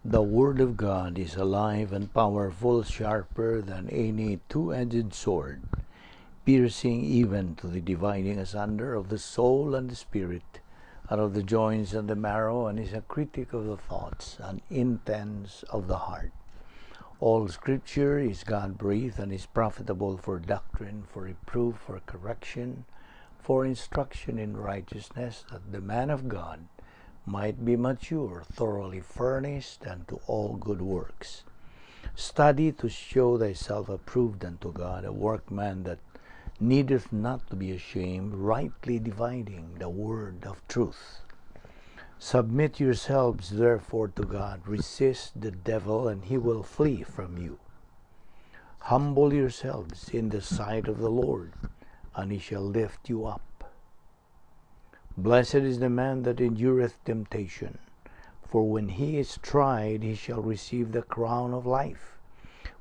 The Word of God is alive and powerful, sharper than any two-edged sword, piercing even to the dividing asunder of the soul and the spirit, and of the joints and the marrow, and is a critic of the thoughts and intents of the heart. All Scripture is God-breathed and is profitable for doctrine, for reproof, for correction, for instruction in righteousness, that the man of God might be mature, thoroughly furnished unto all good works. Study to show thyself approved unto God, a workman that needeth not to be ashamed, rightly dividing the word of truth. Submit yourselves therefore to God. Resist the devil, and he will flee from you. Humble yourselves in the sight of the Lord, and he shall lift you up. Blessed is the man that endureth temptation, for when he is tried, he shall receive the crown of life,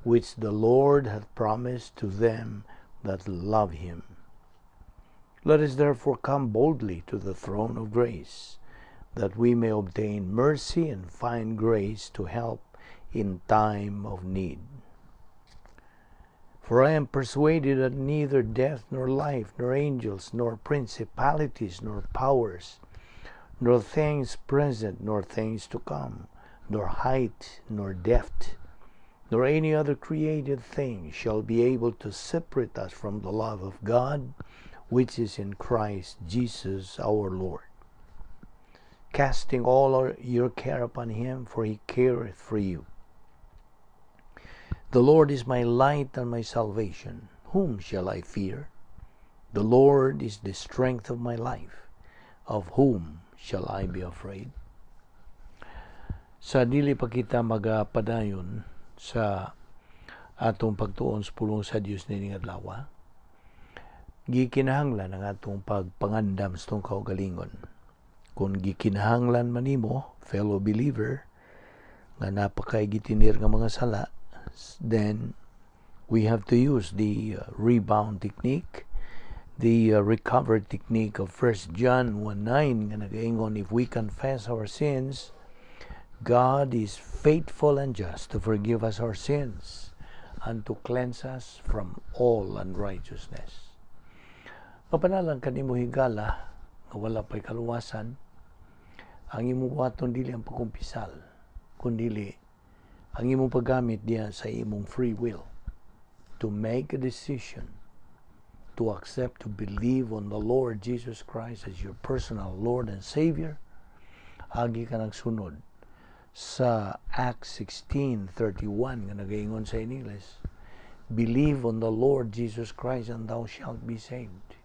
which the Lord hath promised to them that love him. Let us therefore come boldly to the throne of grace, that we may obtain mercy and find grace to help in time of need. For I am persuaded that neither death, nor life, nor angels, nor principalities, nor powers, nor things present, nor things to come, nor height, nor depth, nor any other created thing shall be able to separate us from the love of God, which is in Christ Jesus our Lord. Casting all your care upon him, for he careth for you. The Lord is my light and my salvation. Whom shall I fear? The Lord is the strength of my life. Of whom shall I be afraid? Sa dili pa kita magapadayon sa atong pagtuon sa pulong sa Dios nining adlaw, gikinahanglan ang atong pagpangandam sa atong kaugalingon. Kung gikinahanglan man nimo, fellow believer, nga napakay gitinir nga mga sala, then we have to use the rebound technique, the recovery technique of 1 John 1:9 nga nagaingon, "If we confess our sins, God is faithful and just to forgive us our sins and to cleanse us from all unrighteousness." Mapanalang kanimo, higala, nga wala pa'y kaluwasan, ang imong buhaton dili ang pagkumpisal, kundili ang imong paggamit diya sa imong free will to make a decision to accept, to believe on the Lord Jesus Christ as your personal Lord and Savior. Agi ka nagsunod sa Acts 16:31 nga nagaingon sa in English, "Believe on the Lord Jesus Christ and thou shalt be saved."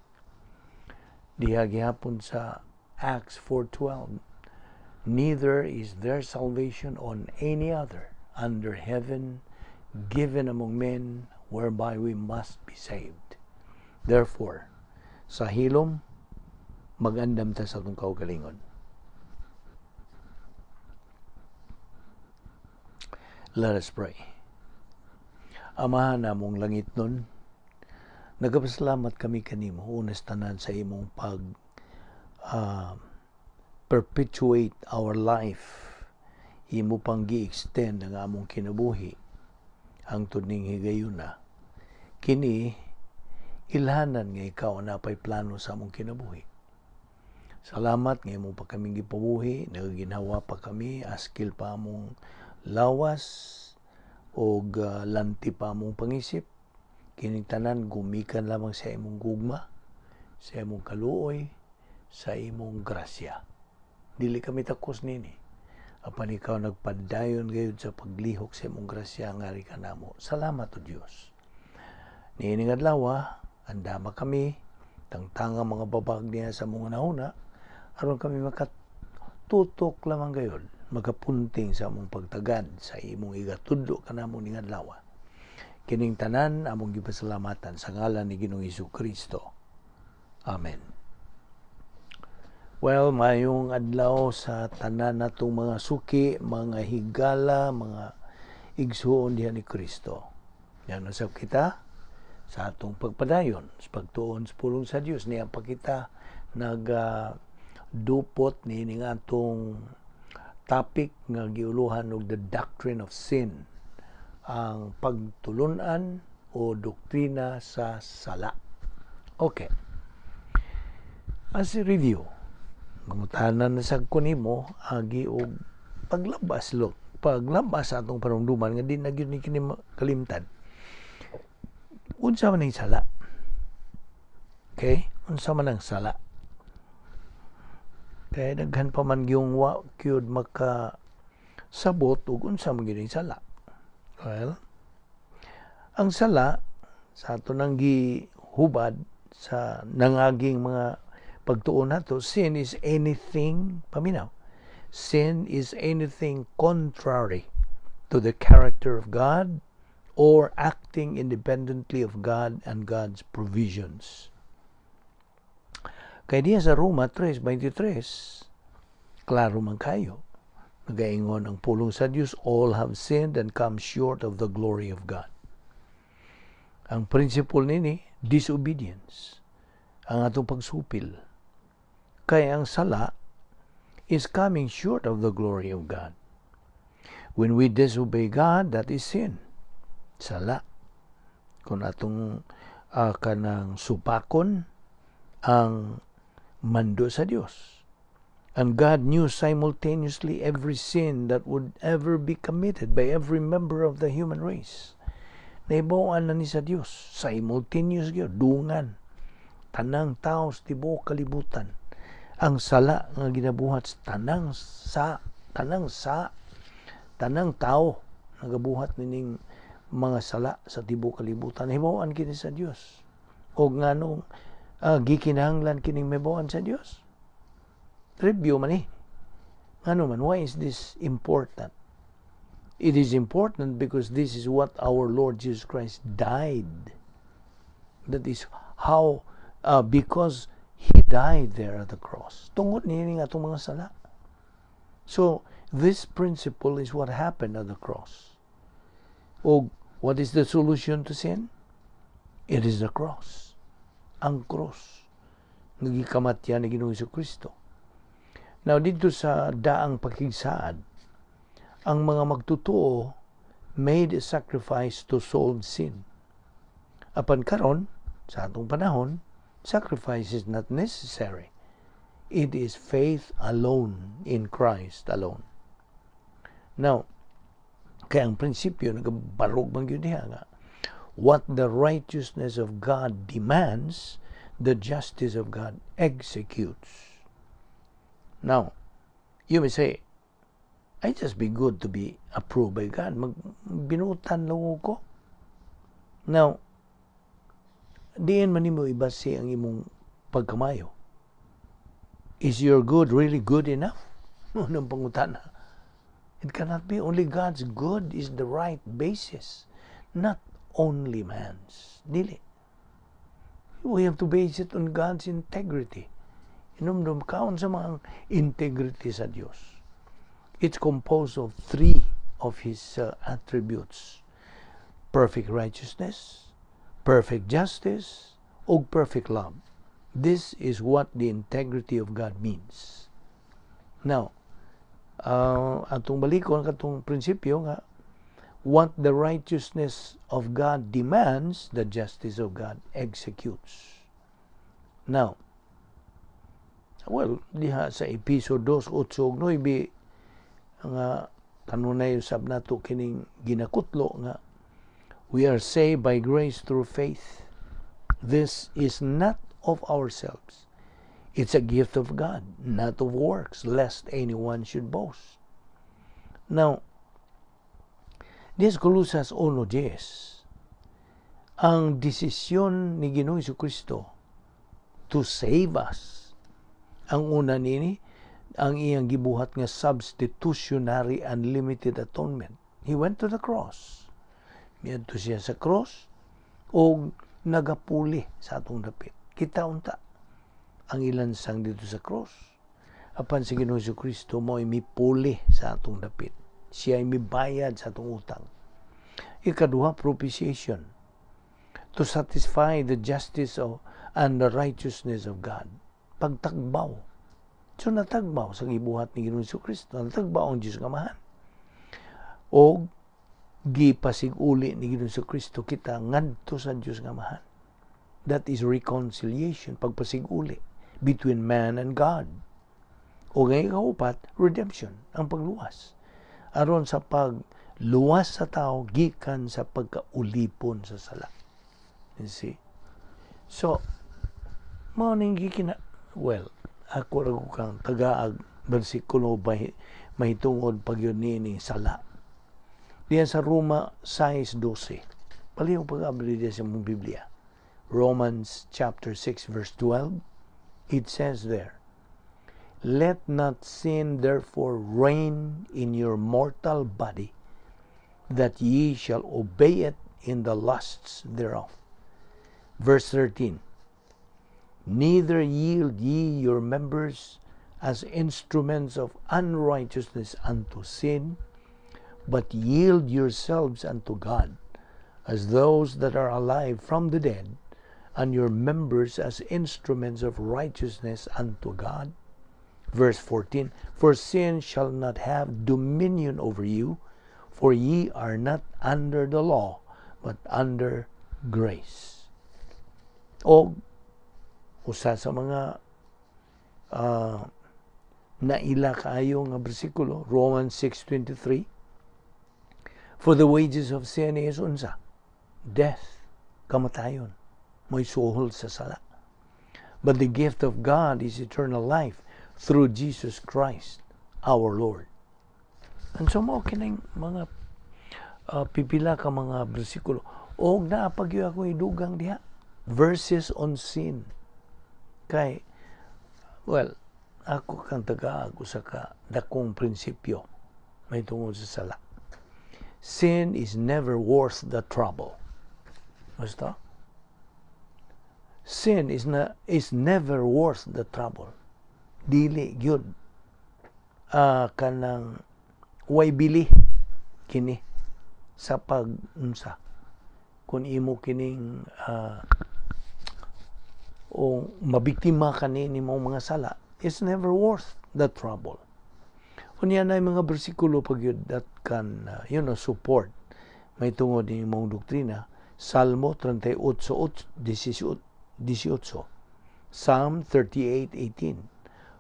Diha gihapon sa Acts 4:12, "Neither is there salvation on any other under heaven given among men whereby we must be saved." Therefore, sa hilom, magandam ta sa atong kaugalingon. Let us pray. Amahan namong langit nun, nagapasalamat kami kanimo unas tanan sa imong pag perpetuate our life, imo pang gi-extend ang among kinabuhi hangtod ning higayuna. Kini ilhanan nga ikaw napay plano sa among kinabuhi. Salamat nga imo pa kaming gipabuhi, nagaginhawa pa kami, askil pa among lawas og lanti pa among pangisip. Kining tanan gumikan lamang sa imong gugma, sa imong kaluoy, sa imong grasya. Dili kami takos nini. Apan ikaw nagpadayon gayud sa paglihok sa imong grasya ngari kanamo. Salamat o Dios. Niining adlaw, andama kami, tangtanga mga babag niya sa mga nahuna, aron kami makatutok lamang gayud, makapunting sa among pagtagad sa imong igatudlo kanamo ning adlaw. Kining tanan among gipasalamatan sa ngalan ni Ginoong Hesus Kristo. Amen. Well, mayong adlaw sa tanan natong mga suki, mga higala, mga igsuon diha ni Kristo. Yan usab kita sa atong pagpadayon sa pagtuon sa pulong sa Dios. Niya pa kita nagdupot niining atong Topic nga giuluhan og the doctrine of sin, ang pagtulunan o doktrina sa sala. Okay. As a review, mangutana na sa ko nimo agi og paglabas lo paglabas sa atong panumduman nga di na gyud ni kini kalimtan. Unsa man ang sala? Okay? Unsa man ang sala? Kaya daghan pa man gyung wa gyud maka sabot ug unsa man gyud ang sala. Well, ang sala sa ato nang gihubad sa nangaging mga pagtuon nato, sin is anything, paminaw, sin is anything contrary to the character of God or acting independently of God and God's provisions. Kay diya sa Roma 3:23, klaro man kayo. Nagaingon ang pulong sa Dios, "All have sinned and come short of the glory of God." Ang principle nini, disobedience. Ang atong pagsupil. Kaya ang sala is coming short of the glory of God. When we disobey God, that is sin. Sala. Kung atong kanang supakon ang mando sa Dios. And God knew simultaneously every sin that would ever be committed by every member of the human race. Nahibaw-an na ni sa Dios. Simultaneous gyud, dungan. Tanang tao sa tibuok kalibutan. Ang sala nga ginabuhat sa tanang tao nagabuhat nining mga sala sa tibuok kalibutan. Nahibaw-an kini sa Dios. O nganong gikinahanglan kining mahibaw-an sa Dios? Review man eh. Ngano man, why is this important? It is important because this is what our Lord Jesus Christ died. That is how, because He died there at the cross. Tungod niini nga atong mga sala. So, this principle is what happened at the cross. O, what is the solution to sin? It is the cross. Ang cross. Nga gikamatyan ni Ginoong Kristo. Now, dito sa daang pakigsaad, ang mga magtotoo made a sacrifice to solve sin. Apan karon, sa atong panahon, sacrifice is not necessary. It is faith alone in Christ alone. Now, kaya ang prinsipyo nagabarog man gyud diha nga what the righteousness of God demands, the justice of God executes. Now, you may say, "I just be good to be approved by God. Magbinutan lang ko." Now, diin man nimo ibase ang imong pagkamayo? Is your good really good enough? Unang pangutana. It cannot be. Only God's good is the right basis, not only man's. Dili. We have to base it on God's integrity. Inumdum kaon sa mga integrity sa Dios. It's composed of three of His attributes: perfect righteousness, perfect justice, o perfect love. This is what the integrity of God means. Now, atong balikon katong prinsipyo nga what the righteousness of God demands, the justice of God executes. Now, well, diha sa Episo 2, 8 ug 9 nga kanunay usab nato kining ginakutlo nga we are saved by grace through faith. This is not of ourselves. It's a gift of God, not of works, lest anyone should boast. Now, this Colosas 1:10, ang desisyon ni Ginoong Kristo to save us, ang una nini, ang iyang gibuhat nga substitutionary unlimited atonement. He went to the cross. Miadto siya sa cross o nagapuli sa atong dapit. Kita unta ang ilansang dito sa cross. Apan si Ginoong Kristo mo mipuli sa atong dapit. Siya ay mibayad sa atong utang. Ikaduha, propitiation. To satisfy the justice of and the righteousness of God. Pagtagbaw So natagbaw sa gibuhat ni Ginoong Kristo, natagbaw ang Dios nga Amahan. O gipasig-uli ni Ginoong Kristo kita ngadto sa Dios nga Amahan. That is reconciliation, pagpasig-uli between man and God. O ngay kaupat, redemption, ang pagluwas. Aron sa pagluwas sa tao gikan sa pagkaulipon sa sala. You see? So, mao ning gikina, well, ako ra ko kang tagaag bersikulo mahitungod pagyud niini sala. Diyan sa Roma 6:12. Palihog pag-abri diya sa mong Biblia. Romans chapter 6 verse 12, it says there, "Let not sin therefore reign in your mortal body, that ye shall obey it in the lusts thereof." Verse 13, "Neither yield ye your members as instruments of unrighteousness unto sin, but yield yourselves unto God as those that are alive from the dead, and your members as instruments of righteousness unto God." Verse 14, "For sin shall not have dominion over you, for ye are not under the law, but under grace." O usa sa mga naila kaayo nga bersikulo, Romans 6:23, "For the wages of sin is" unsa? Death, kamatayon. May suhol sa sala. "But the gift of God is eternal life through Jesus Christ our Lord." And so mao kining mga pipila ka mga bersikulo. Og naa pa gyud ako idugang diha. Verses on sin. Kay, well, ako kang tagaag usa ka dakong prinsipyo may tungod sa sala. Sin is never worth the trouble. Basta? Sin is na is never worth the trouble. Dili gyud. Kanang way bili kini sa pag unsa kung imo kining o mabiktima kani ni mong mga sala, it's never worth the trouble. Unya na mga bersikulo pag yun that can support may tungod ni mong doktrina. Salmo 38:18, Psalm 38:18,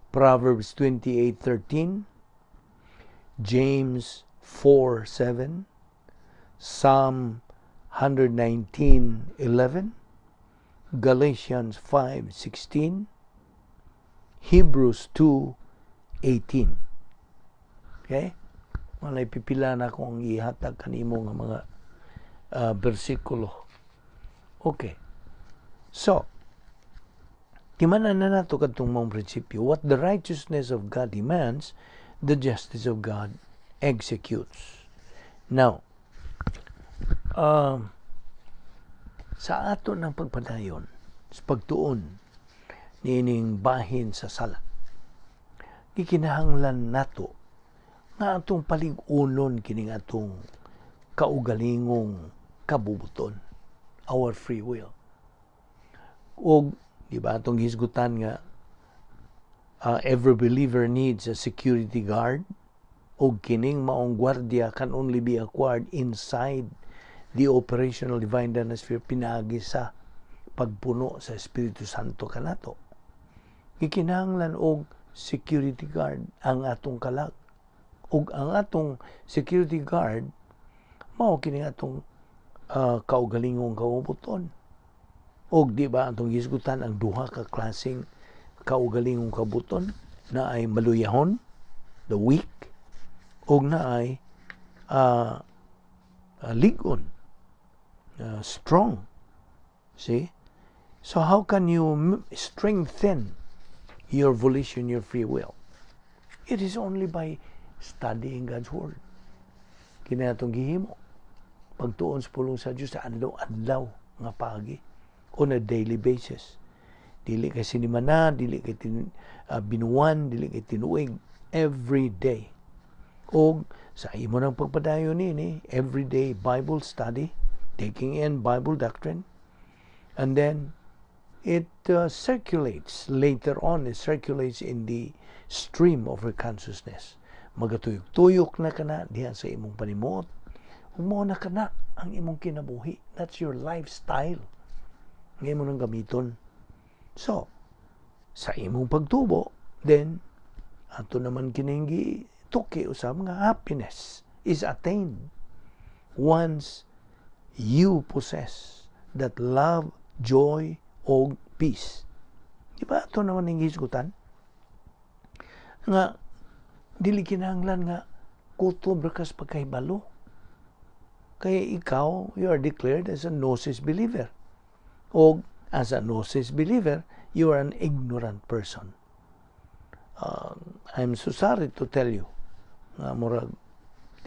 Proverbs 28:13, James 4:7, Psalm 119:11, Galatians 5:16, Hebrews 2:18. Okay? Malay pipila na akong ihatag kanimo nga mga bersikulo. Okay. So, timanan na nato kadtong mong prinsipyo. What the righteousness of God demands, the justice of God executes. Now, sa ato ng pagpadayon, sa pagtuon niining bahin sa sala, gikinahanglan nato nga atong palig-unon kining atong kaugalingong kabubuton, our free will. Og di ba atong hisgutan nga every believer needs a security guard, og kining maong gwardiya can only be acquired inside the operational divine dynasphere pinaagi sa pagpuno sa Espiritu Santo kanato. Gikinahanglan og security guard ang atong kalag. Ug ang atong security guard mao kini atong kaugalingong kaubuton. Og di ba atong hisgutan ang duha ka klaseng kaugalingong kabuton na ay maluyahon, the weak, og na ay ligon, strong. See? So how can you strengthen your volition, your free will? It is only by studying God's Word. Kini atong gihimo. Pagtuon sa pulong sa Dios sa adlaw-adlaw nga paagi on a daily basis. Dili kay sinimana, dili kay binuwan, dili kay tinuig, every day. Og sa imo nang pagpadayon nini, everyday Bible study, taking in Bible doctrine, and then it circulates later on, it circulates in the stream of your consciousness. Magatuyok-tuyok na kana diha sa imong panimuot. Ug mao na kana ang imong kinabuhi. That's your lifestyle. Nga imo nang gamiton. So, sa imong pagtubo, then, ato naman kining tuki usab nga happiness is attained once you possess that love, joy, og peace. Di ba ato naman ning hisgutan? Nga, dili kinahanglan nga kutob ra kas pagkahibalo. Kaya ikaw, you are declared as a gnosis believer. O as a gnosis believer, you are an ignorant person. I'm so sorry to tell you nga murag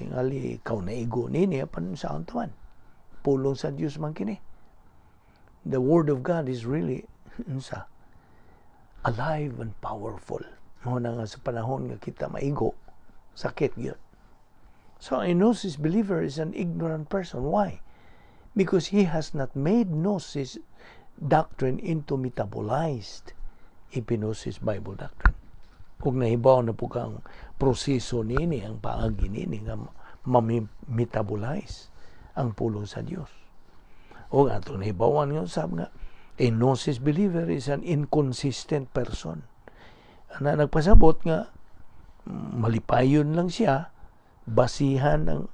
tingali ikaw na igo nini, apan saan taman pulong sa Dios man kini. The word of God is really unsa, alive and powerful. Mao na nga sa panahon nga kita maigo, sakit gyud. So a gnosis believer is an ignorant person. Why? Because he has not made gnosis doctrine into metabolized epignosis Bible doctrine. Kung nahibaw na po kang proseso nini, ang paagi nini nga ma-metabolize ang pulong sa Dios. O atong nahibawan nga usab nga a gnosis believer is an inconsistent person. Na nagpasabot nga malipayon lang siya basihan ang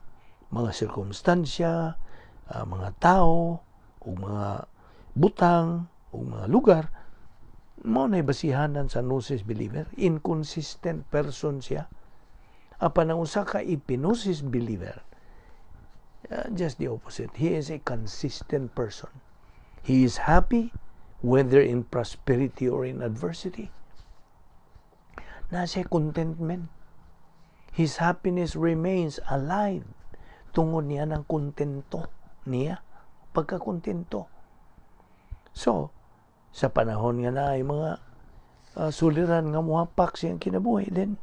mga sirkumstansya, mga tao, o mga butang, o mga lugar, mao na basihanan sa gnosis believer. Inconsistent person siya. Apan ang usa ka epignosis believer, just the opposite. He is a consistent person. He is happy whether in prosperity or in adversity. Naa siya'y contentment. His happiness remains alive tungod niya ng kontento niya, pagkakontento. So, sa panahon nga naay mga suliran nga muhapak siyang kinabuhi, then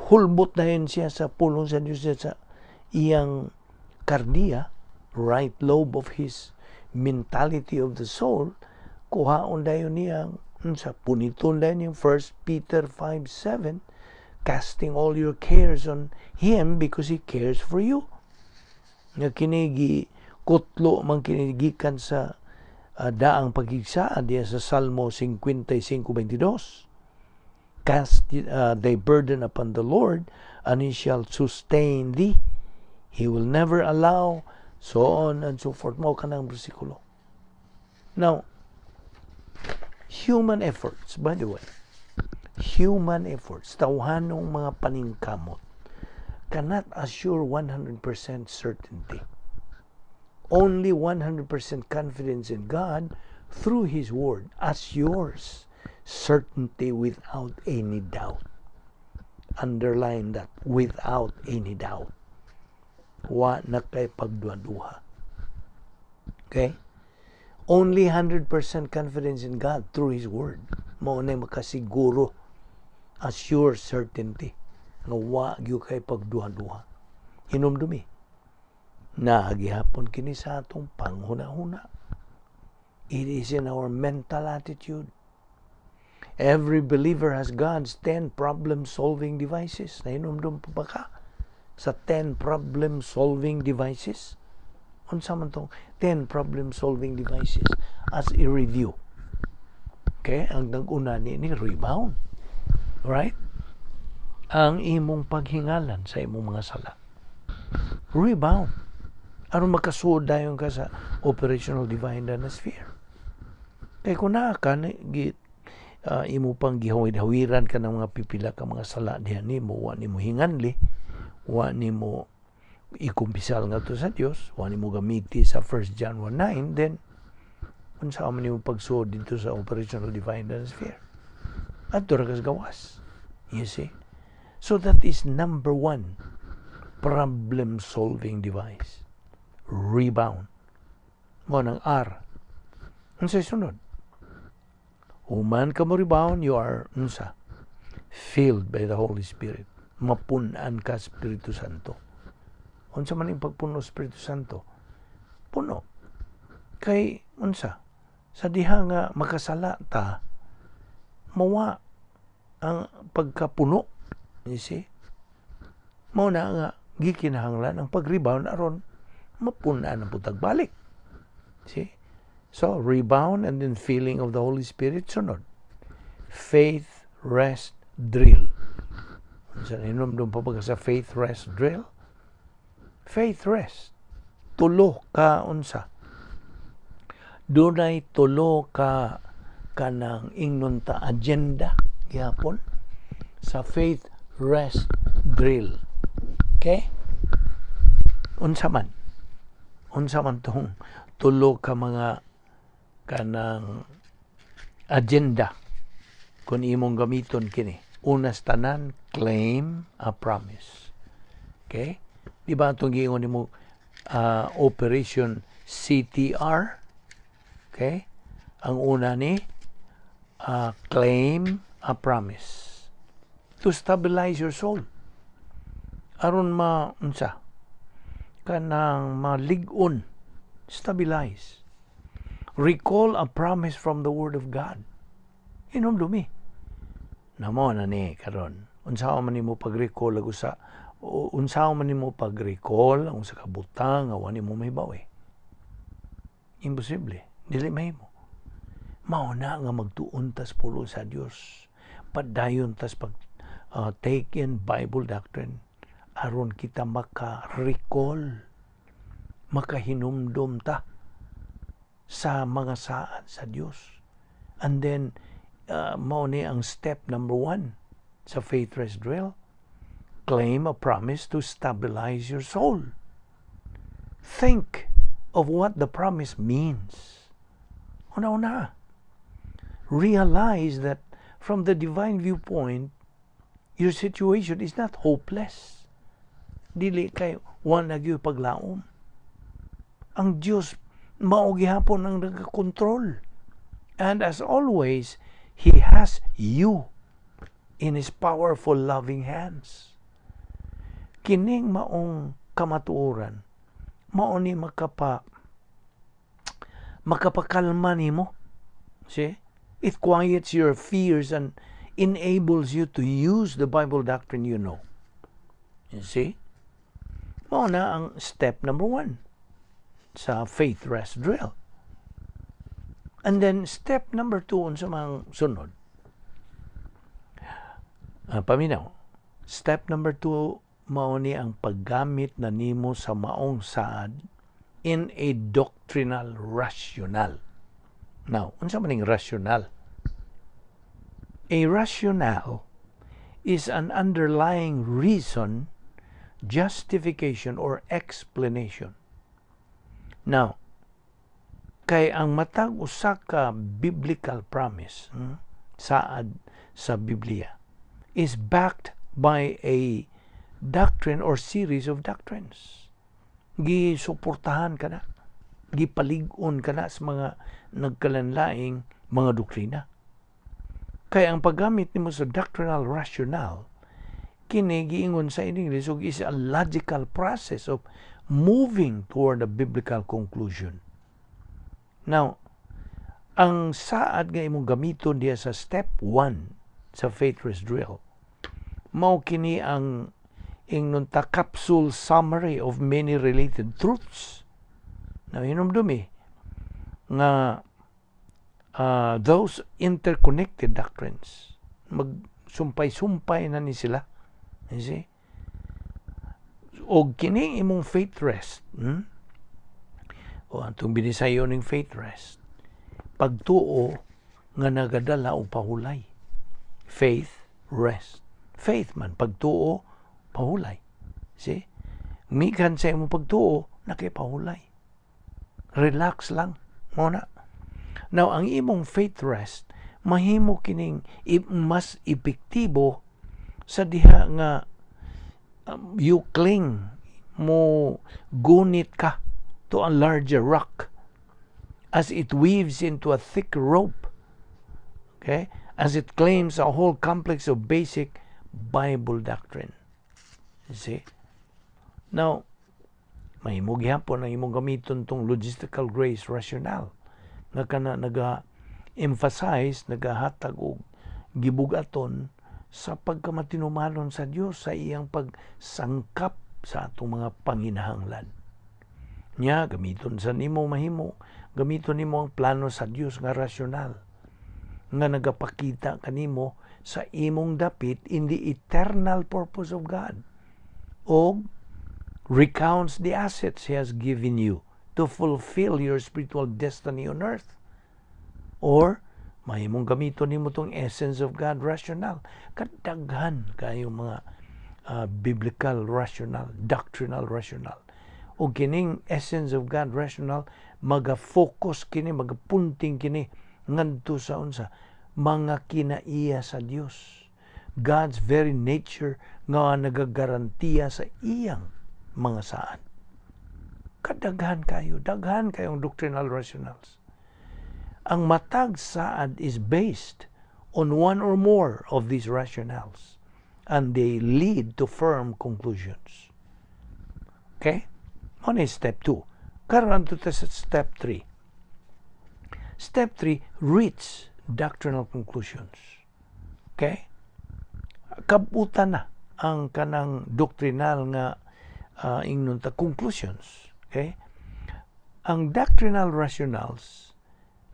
hulbot na siya sa pulong sa Diyos sa iyang kardiya, right lobe of his mentality of the soul, kuhaon dayon niya sa puniton dayon yung 1 Peter 5:7, casting all your cares on Him because He cares for you. Nga kini kutlo man kini gikan sa daang pagigsaad diya sa Salmo 55:22. "Cast thy burden upon the Lord and He shall sustain thee. He will never allow," so on and so forth. Mao kanang bersikulo. Now, human efforts, by the way, human efforts, tawhanong mga paningkamot, cannot assure 100% certainty. Only 100% confidence in God through His Word assures certainty without any doubt. Underline that, without any doubt. Wa na kay pagduha-duha. Okay? Only 100% confidence in God through His Word. Mao na makasiguro, assure certainty nga wa gyud kay pagduha-duha. Hinumdumi, naa gihapon kini sa atong panghuna-huna. It is in our mental attitude. Every believer has God's 10 problem-solving devices. Nahinumdum pa ba ka sa 10 problem-solving devices? Unsa man tong 10 problem-solving devices as a review? Okay, ang nag-una ni rebound. Right? Ang imong paghingalan sa imong mga sala. Rebound. Aron makasuod dayon ka sa operational divine sphere. Kay kung naa ka gi, imo pang gihawid-hawiran ka ng mga pipila ka mga sala diha nimo, wa nimo hinganli, wa nimo ikumpisal ngadto sa Dios, wa nimo gamiti sa 1 John 1:9, then unsa man nimo pagsuod dito sa operational divine sphere? Adto ra kas gawas. You see? So that is number one problem solving device. Rebound. Mao nang R. Unsay sunod? Human ka mo rebound, you are unsa? Filled by the Holy Spirit. Mapun-an ka Espiritu Santo. Unsa man ang pagpuno Espiritu Santo? Puno. Kay unsa? Sa diha nga makasala ta, mawa Ang pagkapuno. You see? Mao na nga gikinahanglan ang pag-rebound aron mapun-an ang pud tag balik. See? So, rebound and then filling of the Holy Spirit, sunod. Faith rest drill. Unsa, hinumdum pa ba sa faith rest drill? Faith rest. Tulo ka unsa? Dunay tulo ka kanang, ingnon ta, agenda gihapon sa faith rest drill. Okay? Unsa man? Unsa man tong tulo ka mga kanang agenda kung imong gamiton kini? Una sa tanan, claim a promise. Okay? Di ba itong giingon nimo Operation CTR? Okay? Ang una ni claim a promise to stabilize your soul. Aron ma unsa? Kanang malig-on, stabilize. Recall a promise from the Word of God. Hinumdumi. Namo na ni karon. Unsa man nimo pag-recall ag usa, unsa man nimo pag-recall ang usa ka butang nga wa nimo mahibaw? Imposible. Dili mahimo. Mao na nga magtuon tas pulong sa Dios. Padayon tas pag take in Bible doctrine aron kita maka-recall, makahinumdum ta sa mga saad sa Dios. And then, mao ni ang step number 1 sa faith rest drill. Claim a promise to stabilize your soul. Think of what the promise means. Una-una. Realize that from the divine viewpoint, your situation is not hopeless. Dili kay wa na gyud paglaom. Ang Dios mao gihapon ang nagakontrol. And as always, He has you in His powerful, loving hands. Kining maong kamatuoran, mao ni makapakalma nimo. See? It quiets your fears and enables you to use the Bible doctrine you know. You see? Mao na ang step number 1 sa faith rest drill. And then step number 2, unsa mang sunod? Paminaw. Step number 2 mao ni ang paggamit na nimo sa maong saad in a doctrinal rationale. Now, unsa man ning rationale? A rationale is an underlying reason, justification, or explanation. Now, kay ang matag usa ka biblical promise, saad sa Biblia, is backed by a doctrine or series of doctrines. Gisuportahan ka na, gipalig-on ka na sa mga nagkalanlaing mga doktrina. Kay ang paggamit nimo sa doctrinal rationale, kini giingon sa English og is a logical process of moving toward a biblical conclusion. Now, ang saad nga imong gamiton diya sa step 1 sa faith rest drill, mao kini ang, ingnon ta, capsule summary of many related truths. Now, hinumdumi nga those interconnected doctrines, magsumpay-sumpay na ni sila. You see? Og kining imong faith rest, O atong binisayo ning faith rest, pagtuo nga nagadala og pahulay. Faith rest. Faith man, pagtuo, pahulay. See? Mikan sa imong pagtuo, nakipahulay. Relax lang. Mao na. Now, ang imong faith rest, mahimo kining mas epektibo sa diha nga you cling, mo gunit ka to a larger rock as it weaves into a thick rope. Okay? As it claims a whole complex of basic Bible doctrine. You see? Now, mahimo gihapon ang imong gamiton tong logistical grace rationale nga kana naga emphasize, nagahatag og gibugaton. Sa pagkamatinumanon sa Dios sa iyang pagsangkap sa atong mga panginahanglan. Nya gamiton sa nimo mahimo, gamiton nimo ang plano sa Dios nga rasyonal nga nagapakita kanimo sa imong dapit in the eternal purpose of God og recounts the assets He has given you to fulfill your spiritual destiny on earth. Or mahimong gamiton nimo tong essence of God rational. Kadaghan kayo mga biblical rational, doctrinal rational. O kining essence of God rational, maga-focus kini, magapunting kini ngadto sa unsa? Mga kinaiya sa Dios. God's very nature nga nagagarantiya sa iyang mga saad. Kadaghan kayo, daghan kayong doctrinal rationals. Ang matag saad is based on one or more of these rationales, and they lead to firm conclusions. Okay? Mao ni step 2. Karon to sa step 3. Step 3, reach doctrinal conclusions. Okay? Kabutan na ang kanang doctrinal nga ingnon ta conclusions. Okay? Ang doctrinal rationales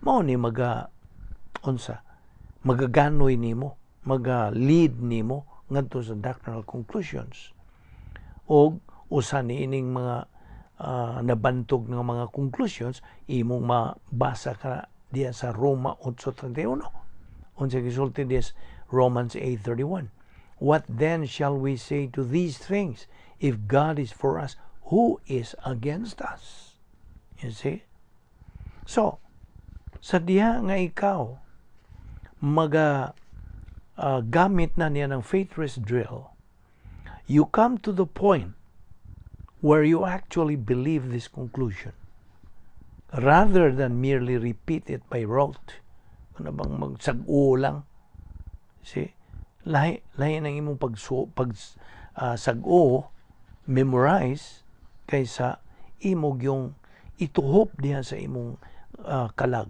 mao ni maga unsa, magaganoy nimo, maga lead nimo ngadto sa doctrinal conclusions. Og usa ni ining mga nabantog nga mga conclusions, imong mabasa ka diya sa Roma 8:31. Unsa gisulti diya? Romans 8:31. "What then shall we say to these things? If God is for us, who is against us?" You see? So, sa diha nga ikaw maga gamit na niya ng faith rest drill, you come to the point where you actually believe this conclusion rather than merely repeat it by rote. Ano bang magsag-o lang? See? Lahi, lahi ng imong pag sag-o, memorize, kaysa imong yung ituhop diha sa imong kalag.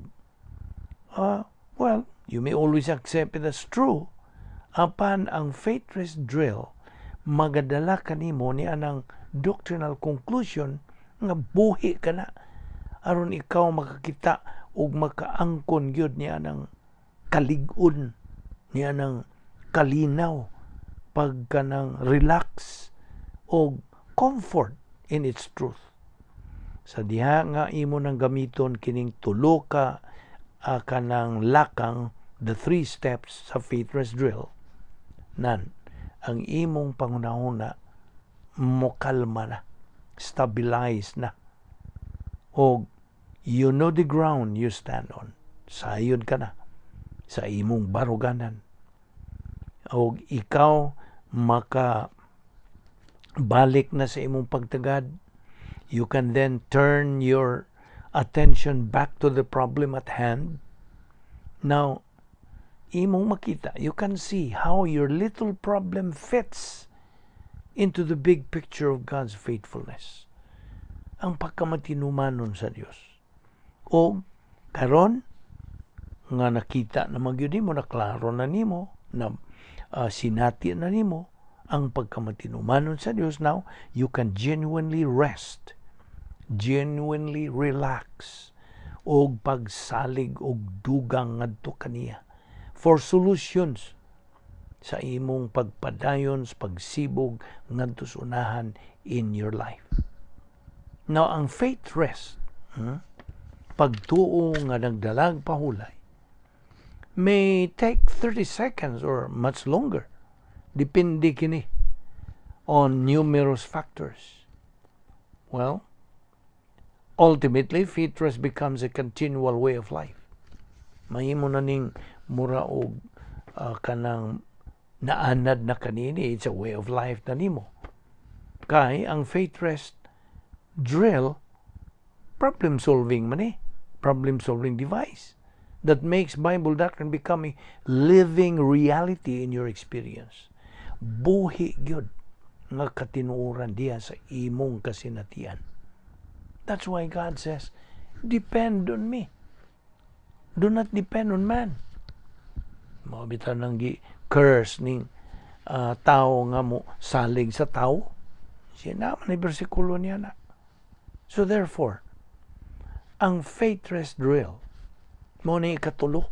Well, you may always accept it as true. Apan ang faith rest drill, magadala kanimo ni anang doctrinal conclusion nga buhi ka na aron ikaw makakita ug makaangkon gyud ni anang kalig-on, ni anang kalinaw, pagka ng relax o comfort in its truth. Sa diha nga imo nang gamiton kining tulo ka kanang lakang, the three steps sa faith rest drill nan, ang imong pangunahuna mokalma na, stabilize na, og you know the ground you stand on. Sayod ka na sa imong baruganan og ikaw maka balik na sa imong pagtagad. You can then turn your attention back to the problem at hand. Now, imong makita, you can see how your little problem fits into the big picture of God's faithfulness, ang pagkamatinumanon sa Dios. O karon nga nakita na magyud nimo, na klaro na nimo na, sinati na nimo ang pagkamatinumanon sa Dios, now you can genuinely rest, genuinely relax og pagsalig og dugang ngadto kaniya for solutions sa imong pagpadayon sa pagsibog ngadto sa unahan in your life. Now, ang faith rest, pagtuo nga nagdalag pahulay, may take 30 seconds or much longer. Depende kini on numerous factors. Well, ultimately, faith rest becomes a continual way of life. Mahimo na ning mura og kanang naanad na kanini, it's a way of life na nimo. Kay ang faith rest drill, problem solving man eh. Problem solving device that makes Bible doctrine become a living reality in your experience. Buhi gyud nga katinuoran diha sa imong kasinatian. That's why God says, "Depend on me. Do not depend on man." Mao bitaw nang gi curse ning tao nga mo salig sa tao. Siya naman ni bersikulo niya na. So therefore, ang faith rest drill mo ni ikatulo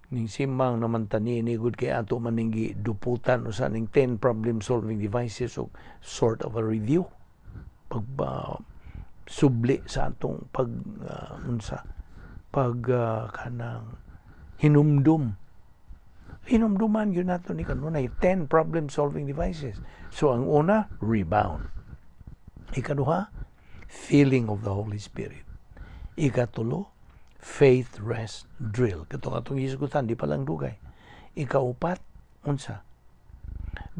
ning simbang naman tani ni gud kay ato man ning giduputan usa ning 10 problem solving devices o sort of a review, pag subli sa atong pag unsa, pag kanang hinumdum, hinumduman yun nato ni kanunay 10 problem solving devices. So ang una, rebound. Ikaduha, feeling of the Holy Spirit. Ikatulo, faith rest drill. Katong atong hisgutan, di pa lang dugay. Ikaupat, unsa?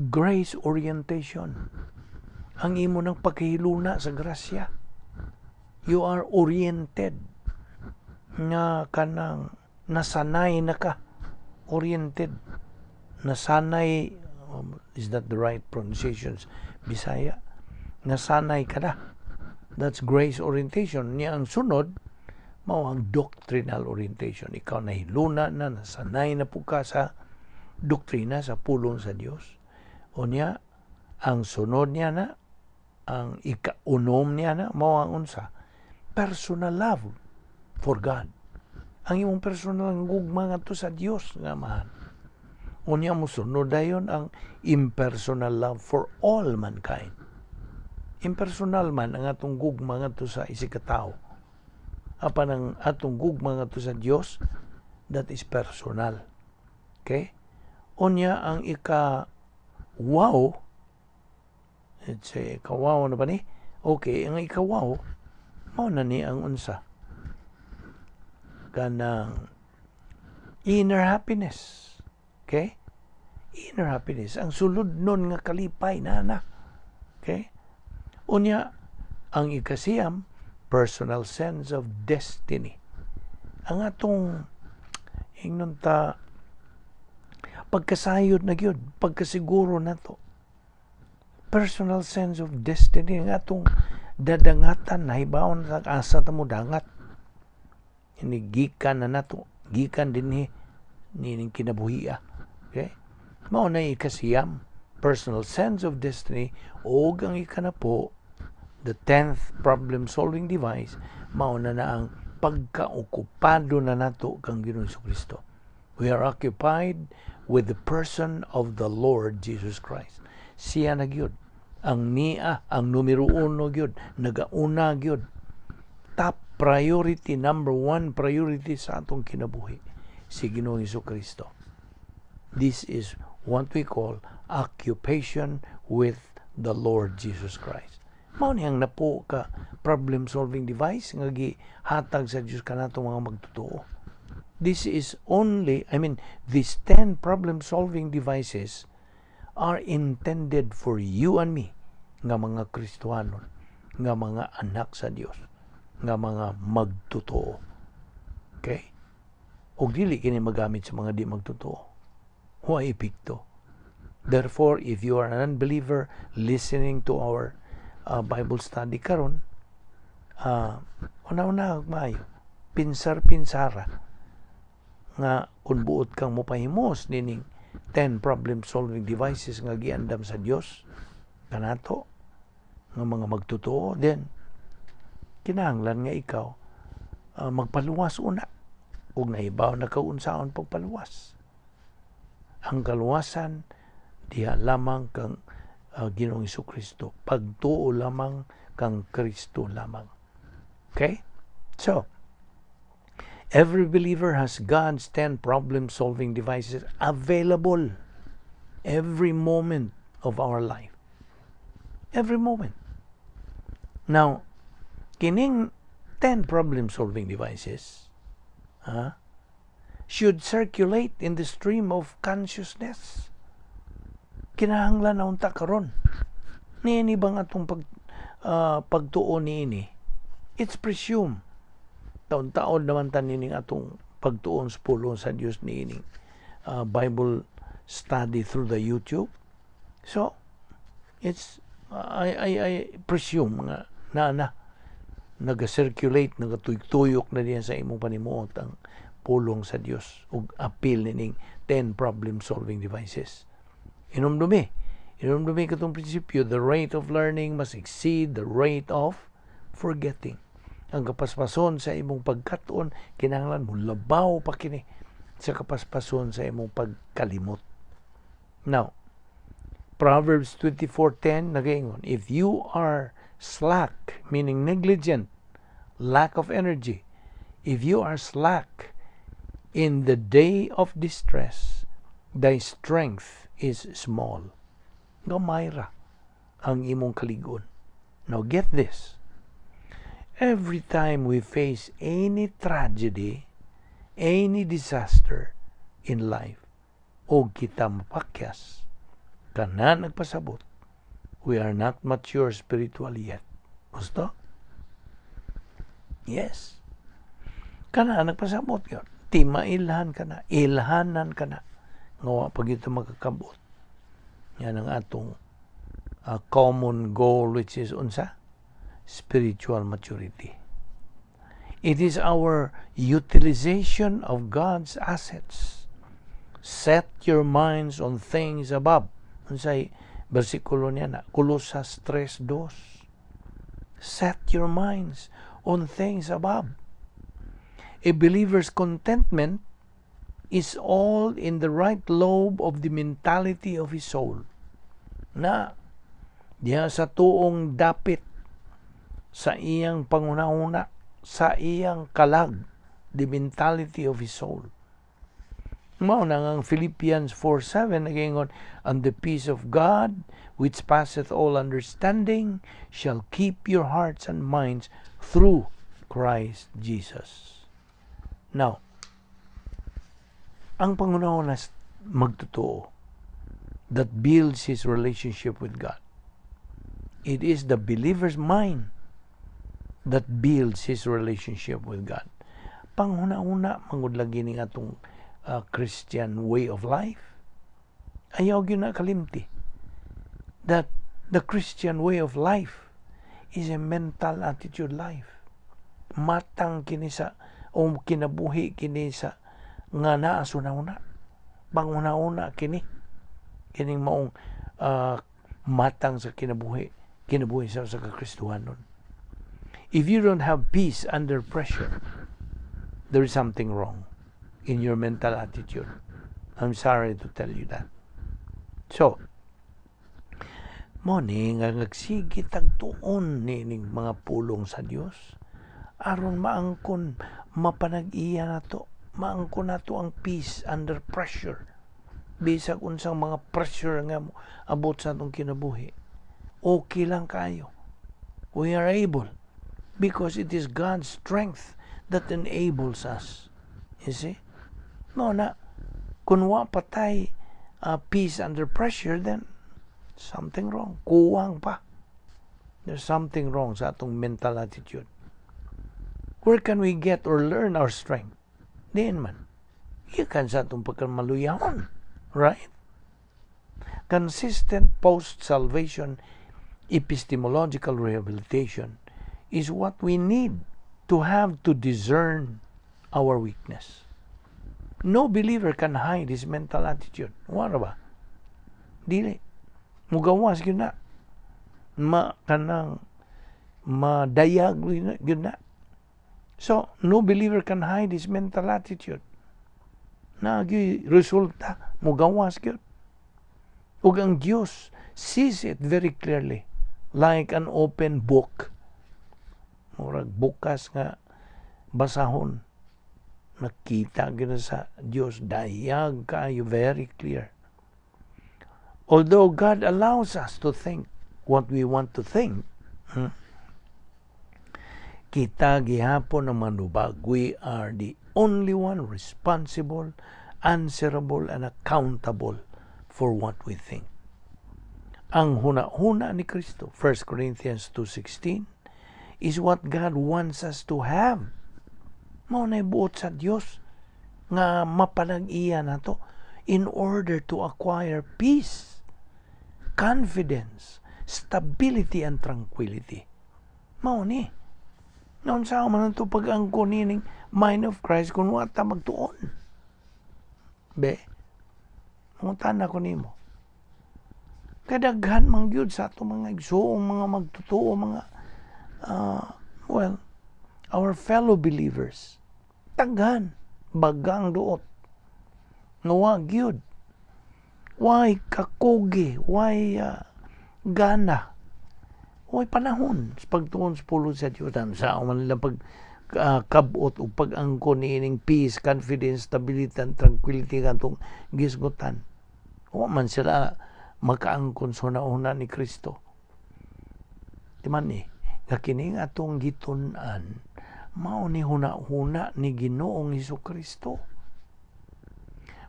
Grace orientation. Ang imo ng pagkahiluna sa grasya. You are oriented. Nga kanang nasanay na ka. Oriented. Nasanay, is that the right pronunciations? Bisaya. Nasanay ka na. That's grace orientation. Niya ang sunod, mao ang doctrinal orientation. Ikaw nahiluna na, nasanay na po ka sa doktrina, sa pulong sa Dios. O niya, ang sunod niya na, ang ikaunom niya na, mao ang unsa? Personal love for God. Ang imong personal gugma ngadto sa Dios nga Amahan. Unya mo sunod dayon ang impersonal love for all mankind. Impersonal man ang atong gugma ngadto sa isig ka tawo. Apan ang atong gugma ngadto sa Dios, that is personal. Okay? Unya ang ika wow, let's say ika wow na ba ni? Okay, ang ika wow mao na ni ang unsa? Kanang inner happiness. Okay? Inner happiness. Ang sulod nun nga kalipay na na. Okay? Unya, ang ikasiyam, personal sense of destiny. Ang atong ingnon ta pagkasayod na gyud, pagkasiguro nato. Personal sense of destiny, ang atong dadangatan, nahibaon sa asa ta mo dangat. Ini gikan na nato, gikan dinhi nining kinabuhia. Okay? Mao na ikasiyam, personal sense of destiny, ug ang ikanapo, the 10th problem solving device, mao na na ang pagkaokupado na nato kang Ginoong Kristo. We are occupied with the person of the Lord Jesus Christ. Siya na gyud. Ang niya, ang numero uno gyud, nagauna gyud. Top priority, number one priority sa atong kinabuhi, si Ginoong Kristo. This is what we call occupation with the Lord Jesus Christ. Mao ni ang napo ka problem solving device nga gihatag sa Dios kanato mga magtotoo. This is only, I mean, these 10 problem solving devices are intended for you and me nga mga Kristohanon, nga mga anak sa Dios, nga mga magtotoo. Okay? Og dili kini magamit sa mga di magtotoo. Huwag epekto. Therefore, if you are an unbeliever listening to our Bible study karon, una-una maayo, pinsar-pinsara nga kung buot kang mopahimos nining 10 problem solving devices nga giandam sa Dios kanato nga mga magtotoo, then kinahanglan nga ikaw magpaluwas una ug nahibaw na ka unsaon pagpaluwas. Ang kaluwasan diha lamang kang Ginoong Kristo, pagtuo lamang kang Kristo lamang. Okay? So every believer has God's 10 problem solving devices available every moment of our life. Every moment. Now, kining 10 problem solving devices should circulate in the stream of consciousness. Kinahanglan na unta karon. Niini bang atong pagtuo niini? It's presumed taon-taon naman tanining atong pagtuon sa pulong sa Dios niining Bible study through the YouTube. So, it's I presume nga na na naga-circulate, nagatuyok-tuyok na diyan sa imong panimuot ang pulong sa Dios ug apil nining 10 problem solving devices. Hinumdumi. Hinumdumi katong prinsipyo, the rate of learning must exceed the rate of forgetting. Ang kapaspason sa imong pagkat-on kinahanglan mo labaw pa kini sa kapaspason sa imong pagkalimot. Now, Proverbs 24:10 nagaingon, "If you are slack," meaning negligent, lack of energy, "if you are slack in the day of distress, thy strength is small." Gamay ra ang imong kaligon. Now get this. Every time we face any tragedy, any disaster in life, o kita mapakyas, kana nagpasabot, we are not mature spiritually yet. Gusto? Yes. Kana nagpasabot yun. Ti mailhan ka na, ilhanan ka na. Nga wa pa gyud makakabot. Yan ang atong common goal, which is unsa? Spiritual maturity. It is our utilization of God's assets. "Set your minds on things above." Unsay bersikulo niya na? Colosas 3:2. Set your minds on things above. A believer's contentment is all in the right lobe of the mentality of his soul. Na diha sa tuong dapit sa iyang panghuna-huna, sa iyang kalag, the mentality of his soul. Mao na ang Philippians 4:7 nagaingon, "And the peace of God, which passeth all understanding, shall keep your hearts and minds through Christ Jesus." Now, ang panghuna-huna magtotoo that builds his relationship with God. It is the believer's mind that builds his relationship with God. Panghuna-huna mangud lagi ning atong Christian way of life. Ayaw gyud na kalimti that the Christian way of life is a mental attitude life. Matang kini sa o kinabuhi kini sa nga naa sa huna-huna. Panghuna-huna kini. Kining maong matang sa kinabuhi sa kakristuhanon. If you don't have peace under pressure, there is something wrong in your mental attitude. I'm sorry to tell you that. So, mo ni nga nagsige tagtuon nining mga pulong sa Dios aron maangkon, mapanag-iya nato, maangkon nato ang peace under pressure. Bisag unsang mga pressure nga abot sa atong kinabuhi, okay lang kayo. We are able because it is God's strength that enables us, you see. No na kung wa patay peace under pressure, then something wrong. Kuwang pa. There's something wrong sa atong mental attitude. Where can we get or learn our strength? Diin man? Gikan sa atong pagkamaluyahon. Right? Consistent post-salvation epistemological rehabilitation is what we need to have to discern our weakness. No believer can hide his mental attitude. Wala ba? Dili. Mugawas gyud na. Ma kanang madayag gyud na. So, no believer can hide his mental attitude. Na resulta, mugawas gyud. Ug ang Dios sees it very clearly, like an open book. Murag bukas nga basahon. Nakita gyud sa Dios, dayag kaayo, very clear. Although God allows us to think what we want to think, kita gihapon ang manubag. We are the only one responsible, answerable, and accountable for what we think. Ang huna-huna ni Kristo, 1 Corinthians 2:16, is what God wants us to have. Mao na buot sa Dios nga mapanag-iya nato in order to acquire peace, confidence, stability, and tranquility. Mao ni. Naunsa man to pag-angkon nining mind of Christ kung wa ta magtuon? Be, mangutana ko nimo. Kadaghan man gyud sa ato mga igsuong, mga magtotoo, mga well, our fellow believers. Daghan bagang duot nga wa gyud. Why kakugi, why gana, why panahon sa pagtuon sa pulong sa Dios? Sa man nila pag kabot o pag-angkon niining peace, confidence, stability, and tranquility katong gisgutan. Wa man sila makaangkon sa una ni Kristo. Di man ni, nga kining atong gitun-an, mao ni huna-huna ni Ginoong Hesus Kristo.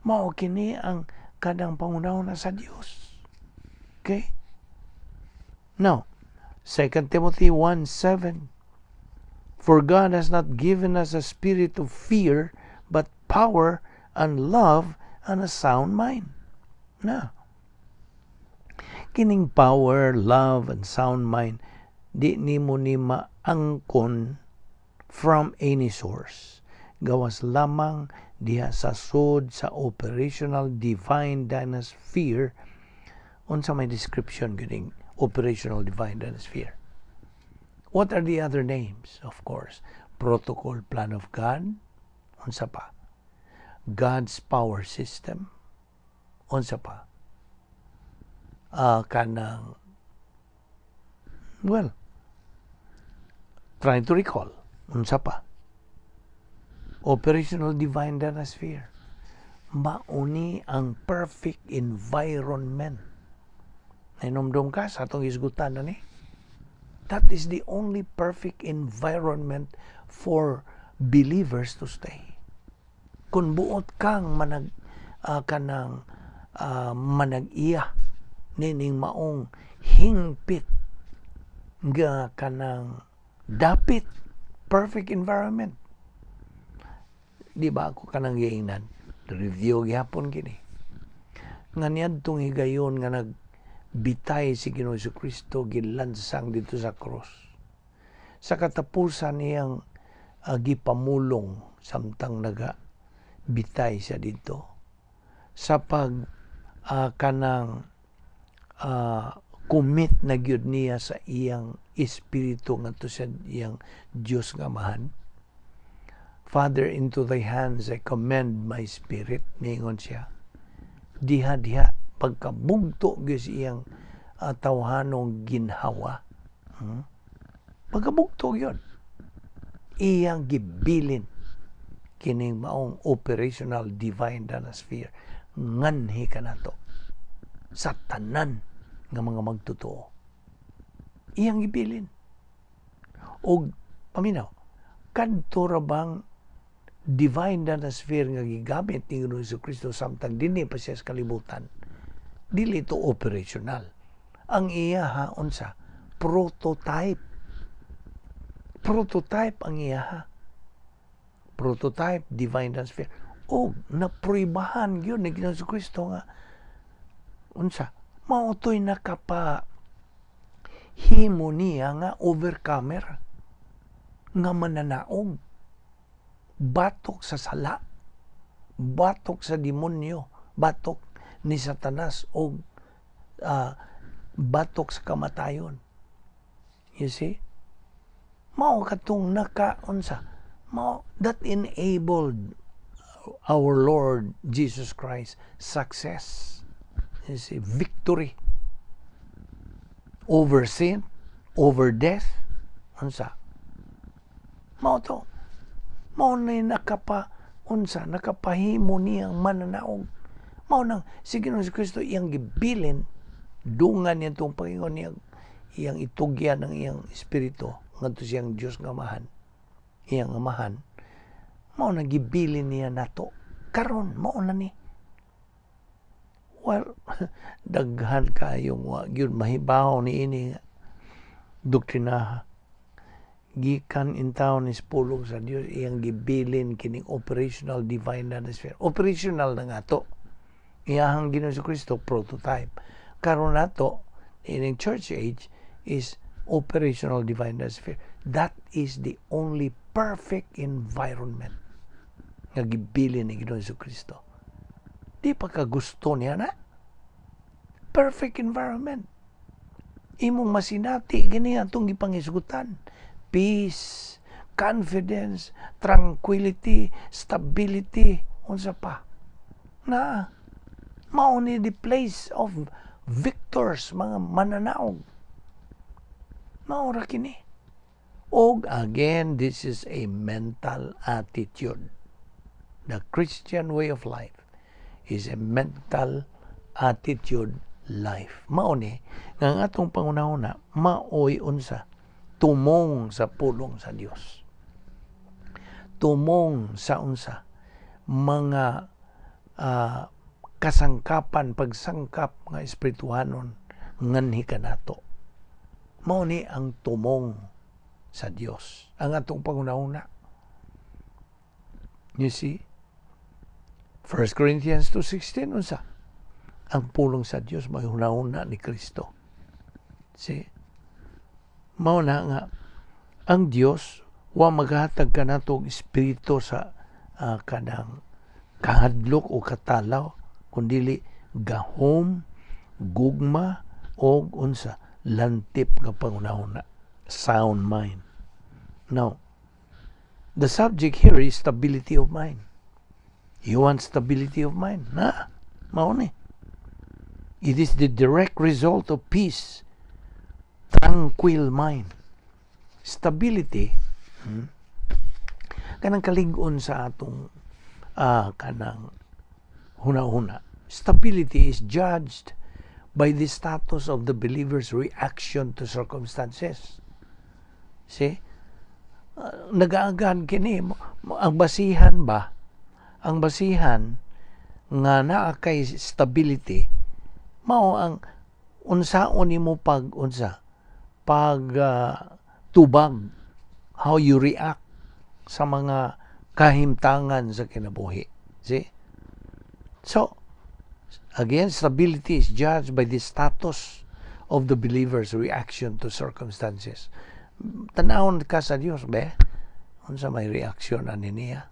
Mao kini ang kanang panghunahuna sa Dios. Okay? Now, 2 Timothy 1:7. "For God has not given us a spirit of fear, but power and love and a sound mind." Na. Kining power, love, and sound mind, di nimo ni maangkon from any source. Gawas lamang diha sa sud sa operational divine dynasphere. Unsa may description kining operational divine dynasphere? What are the other names? Of course, protocol plan of God. Unsa pa? God's power system. Unsa pa? Kanang, well, trying to recall. Unsa pa? Operational divine dynasphere. Mauni ang perfect environment. Nahinomdom ka sa atong hisgutan na ni? That is the only perfect environment for believers to stay. Kung buot kang manag kanang manag-iya nining maong hingpit nga kanang dapit perfect environment, di ba ako kanang giingnan, review gihapon kini nga niadtong higayon nga nagbitay si Ginoong Kristo, gilansang dito sa cross, sa katapusan niyang gipamulong samtang naga bitay siya dito sa pag kanang commit na gyud niya sa iyang espiritu ngadto sa iyang Dios nga Amahan. "Father, into thy hands I commend my spirit," niingon siya. Diha diha pagkabugto gyud sa iyang tawhanong ginhawa. Pagkabugto gyud iyang gibilin kining maong operational divine sphere nganhi kanato sa tanan nga mga magtotoo. Iyang gibilin. Og paminaw, kadto ra bang divine sphere nga gigamit ni Ginoong Kristo samtang dinhi pa siya sa kalibutan? Dili to operational. Ang iya ha, unsa? Prototype. Prototype ang iya ha. Prototype divine sphere. O napruibahan gyud ni Ginoong Kristo nga unsa? Mao to'y nakapa himo niya nga overcomer, nga mananaog batok sa sala, batok sa demonyo, batok ni Satanas o batok sa kamatayon. You see, mao katong naka unsa mao that enabled our Lord Jesus Christ success, you see, victory over sin, over death. Unsa mao to, mao na nakapa unsa nakapahimo niyang mananaog. Mao nang si Ginoong Kristo iyang gibilin, dungan niya itong Panginoon niyang iyang itugyan ng iyang espiritu ngadto siyang Dios nga Amahan, iyang Amahan. Mao na gibilin niya nato karon. Mao na ni, well, daghan kayong wa gyud mahibaw ni ini nga doktrinaha. Gikan intawon ni pulong sa Dios, iyang gibilin kining operational divine sphere. Operational na nga to. Iyahang Ginoong Kristo prototype. Karon nato ining church age is Operational divine sphere. That is the only perfect environment nga gibilin ni Ginoong Kristo. Di pa ka gusto niya na? Perfect environment. Imong masinati gini atong gipangisgutan. Peace, confidence, tranquility, stability, unsa pa. Na mao ni the place of victors, mga mananaog. Mao ra kini. Og again, this is a mental attitude. The Christian way of life is a mental attitude life. Mao ni nga ang atong pangunahuna maoy unsa? Tumong sa pulong sa Dios. Tumong sa unsa? Mga kasangkapan, pagsangkap nga espirituhanon nganhi kanato. Mao ni ang tumong sa Dios ang atong pangunahuna. You see? 1 Corinthians 2:16, unsa? Ang pulong sa Dios may hunahuna ni Kristo. See? Mao na nga ang Dios wa maghatag kanato og espiritu sa kanang kahadlok o katalaw, kundili gahom, gugma og unsa? Lantip nga pangunahuna, sound mind. Now, the subject here is stability of mind. You want stability of mind? Na, mao ni. It is the direct result of peace, tranquil mind. Stability, kanang kalig-on sa atong kanang huna-huna. Stability is judged by the status of the believer's reaction to circumstances. See? Nagaagad kini ang basihan ba? Ang basihan nga naa kay stability mao ang unsaon nimo pag unsa, pag tubag, how you react sa mga kahimtangan sa kinabuhi. See? So again, stability is judged by the status of the believer's reaction to circumstances. Tanawon ka sa Dios be, unsa may reaksyon ani niya?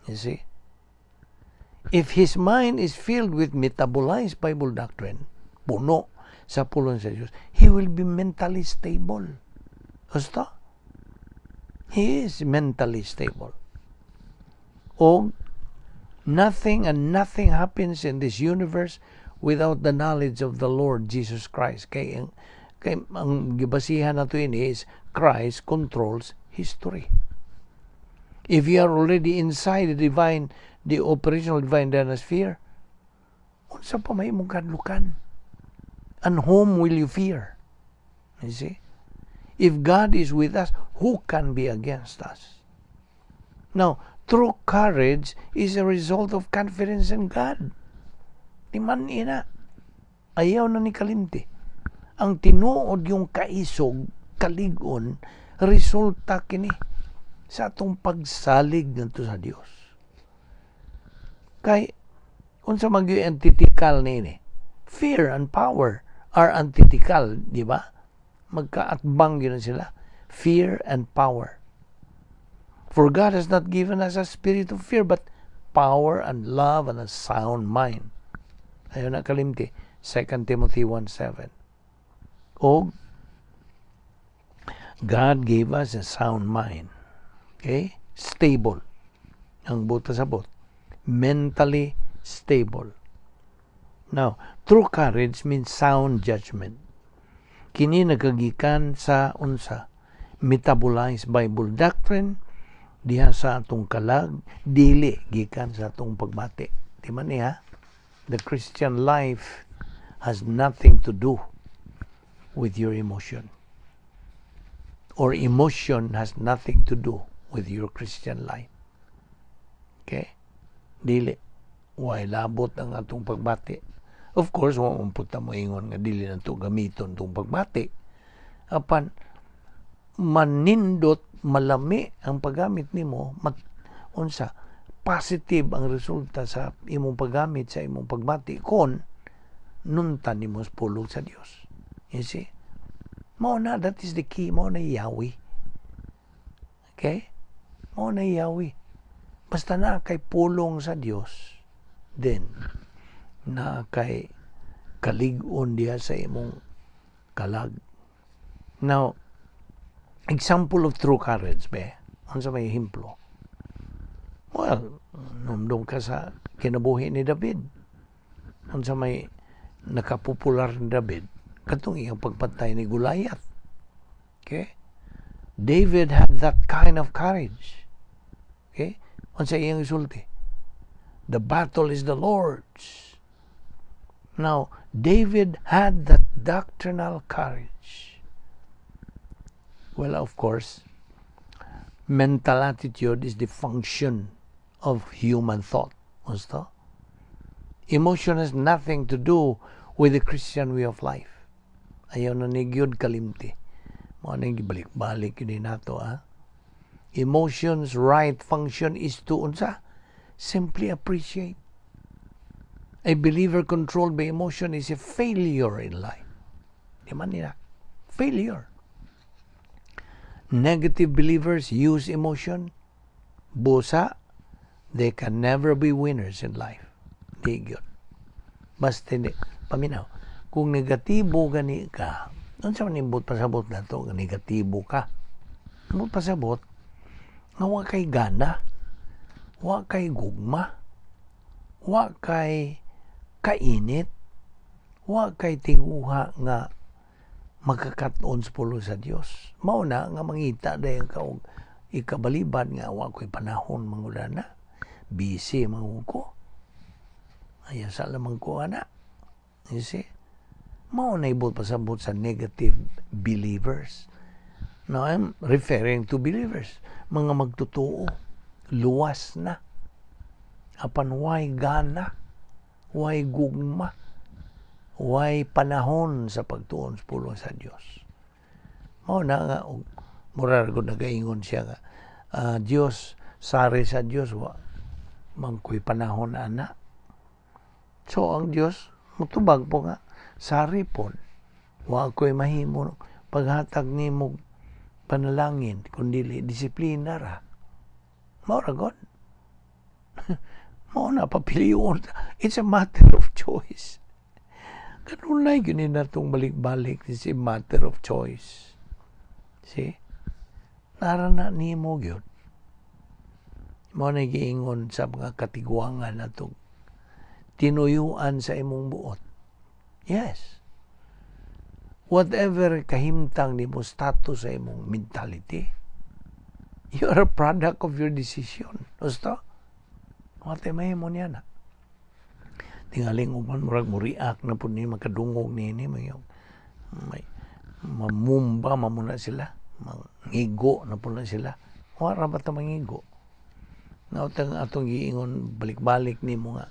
You see? If his mind is filled with metabolized Bible doctrine, puno sa pulong sa Diyos, he will be mentally stable. Gusto? He is mentally stable. O nothing and nothing happens in this universe without the knowledge of the Lord Jesus Christ. Kay ang gibasihan nato ini is Christ controls history. If you are already inside the operational divine dynasphere, unsa pa may imong kahadlukan? And whom will you fear? You see? If God is with us, who can be against us? Now, true courage is a result of confidence in God. Di man ina. Ayaw na ni kalimti. Ang tinuod yung kaisog, kalig-on, resulta kini sa atong pagsalig ngadto sa Dios. Kay unsa man gyud antithetical niini? Fear and power are antithetical, di ba? Magkaatbang gyud sila. Fear and power. For God has not given us a spirit of fear, but power and love and a sound mind. Ayaw na kalimti. 2 Timothy 1:7. O God gave us a sound mind. Okay? Stable. Ang buot pasabot. Mentally stable. Now, true courage means sound judgment. Kini nagagikan sa unsa? Metabolized Bible doctrine diha sa atong kalag, dili gikan sa atong pagbati. Di man niya? The Christian life has nothing to do with your emotion. Or emotion has nothing to do with your Christian life. Okay? Dili. Way labot ang atong pagbati. Of course, wa man punta mo ingon nga dili na to gamiton tong pagbati. Apan manindot, malami ang paggamit nimo, mat, unsa, positive ang resulta sa imong paggamit sa imong pagbati kon nuntan nimo sa pulong sa Dios. You see? Mao na, that is the key. Mao na yawi. Okay? Mao na yawi. Basta naa kay pulong sa Dios, then naa kay kalig-on diha sa imong kalag. Now, example of true courage, be. Unsa may ehemplo? Well, numdum ka sa kinabuhi ni David. Unsa may nakapopular ni David? Katong iyang pagpatay ni Goliath. Okay? David had that kind of courage. Okay? Unsa iyang isulti? "The battle is the Lord's." Now, David had that doctrinal courage. Well, of course, mental attitude is the function of human thought. Gusto? Emotion has nothing to do with the Christian way of life. Ayaw na ni gyud kalimti. Mao na balik-balik yun nato, ah. Emotions' right function is to unsa? Simply appreciate. A believer controlled by emotion is a failure in life. Di man nila. Failure. Negative believers use emotion. Busa, they can never be winners in life. Di gyud. Basta hindi. Paminaw. Kung negatibo gani ka, unsa man imbot pasabot nato nga negatibo ka? Imbot pasabot nga wa kay gana, wa kay gugma, wa kay kainit, wa kay tinguha nga makakaton sa pulong sa Dios. Mao na nga mangita dayon ka og ikabaliban nga wa ko'y panahon mangulana. Busy man ko. Ayaw sa lamang ko ana. You see? Mao na ibot pasabot sa negative believers. Now, I'm referring to believers. Mga magtotoo. Luwas na. Apan way gana? Way gugma? Way panahon sa pagtuon sa pulong sa Dios? Mao na nga og mura ra gud nagaingon siya nga Dios, sari sa Dios, wa man ko'y panahon ana. So ang Dios mutubag po nga sari pod, wa ko'y mahimo paghatag nimo panalangin kun dili disiplina ra. Mao ra god. Mao na papilion. It's a matter of choice. Kanunay gyud ni natong balik-balik. It's a matter of choice. See? Nara na nimo gyud. Mao na giingon sa mga katigwangan nato, tinuyuan sa imong buot. Yes. Whatever kahimtang nimo, status sa imong mentality, you are a product of your decision. Gusto? Wate mahimo niya na. Tingaling uban murag mo react na pud ni makadungog nini, may mamumba mamuna sila, mangigo na pud na sila. Wara ba ta mangigo? Nautang atong giingon balik-balik nimo nga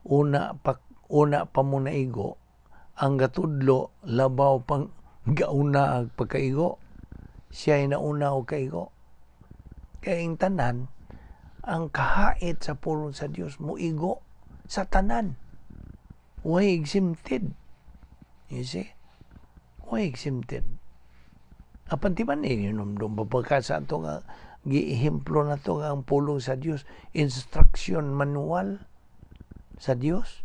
una pa mo naigo, ang gatudlo labaw pang gauna ang pagkaigo, siya ay nauna og kaigo. Kay ang tanan, ang kahait sa pulong sa Dios muigo sa tanan, way exempted. You see? Way exempted. Apan di man ni numdum pa sa ato nga giehemplo na to nga ang pulong sa Dios instruction manual sa Dios.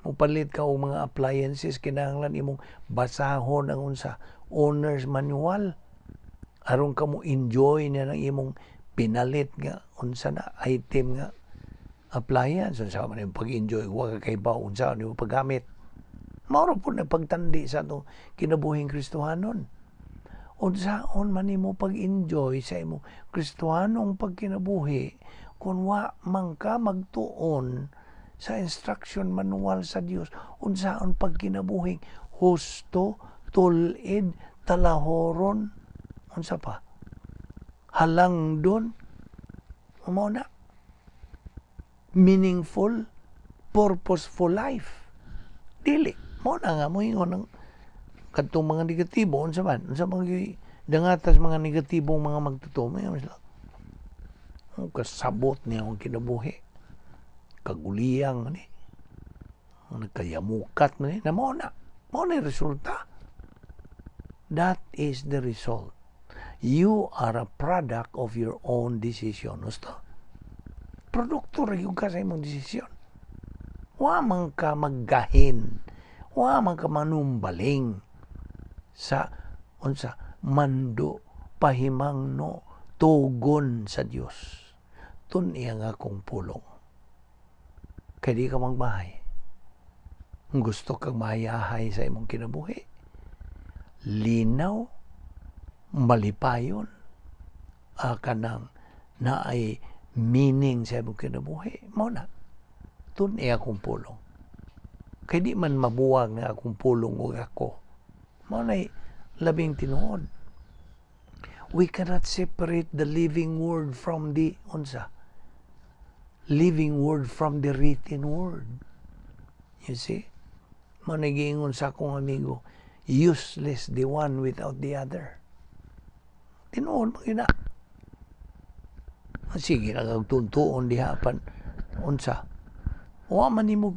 Mupalit ka og mga appliances, kinahanglan imong basahon ang unsa, owner's manual, aron ka mo enjoy niya ng imong pinalit nga unsa na item nga appliance. Unsa man imong pag-enjoy, wa ka kahibaw unsa nimo paggamit. Mao ra pud na pagtandi sa atong kinabuhing Kristohanon. Unsaon man nimo pag-enjoy sa imong Kristohanong pagkinabuhi kung wa man ka magtuon sa instruction manual sa Dios unsaon pagkinabuhing husto, tul-id, talahoron, unsa pa, halangdon, mao na meaningful, purposeful life? Dili. Mao na nga moingon ang kadtong mga negatibo, unsa man gyud dangatas mga negatibong mga magtotoo, may sila, "Oh, kasabot niya ang kinabuhi, kaguliyang ni, nagkayamukat man ni na." Mao na yung resulta. That is the result. You are a product of your own decision. Gusto? Produkto ra gyud ka sa imong desisyon. Wa man ka maggahin. Wa man ka manumbaling sa unsa mando, pahimangno, tugon sa Dios. Tun-i ang akong pulong. Kay di ka magmahay. Gusto kang mahayahay sa imong kinabuhi. Linaw, malipayon, kanang naay meaning sa imong kinabuhi. Mao na. Tun-i akong pulong. Kay di man mabuwag nga akong pulong ug ako. Mao na'y labing tinuod. We cannot separate the living word from the unsa? Living word from the written word. You see? Mao na giingon sa akong amigo, useless the one without the other. Tinuod mo yun na. Sige lang ang tuntuon diha pan unsa. Wa man nimo,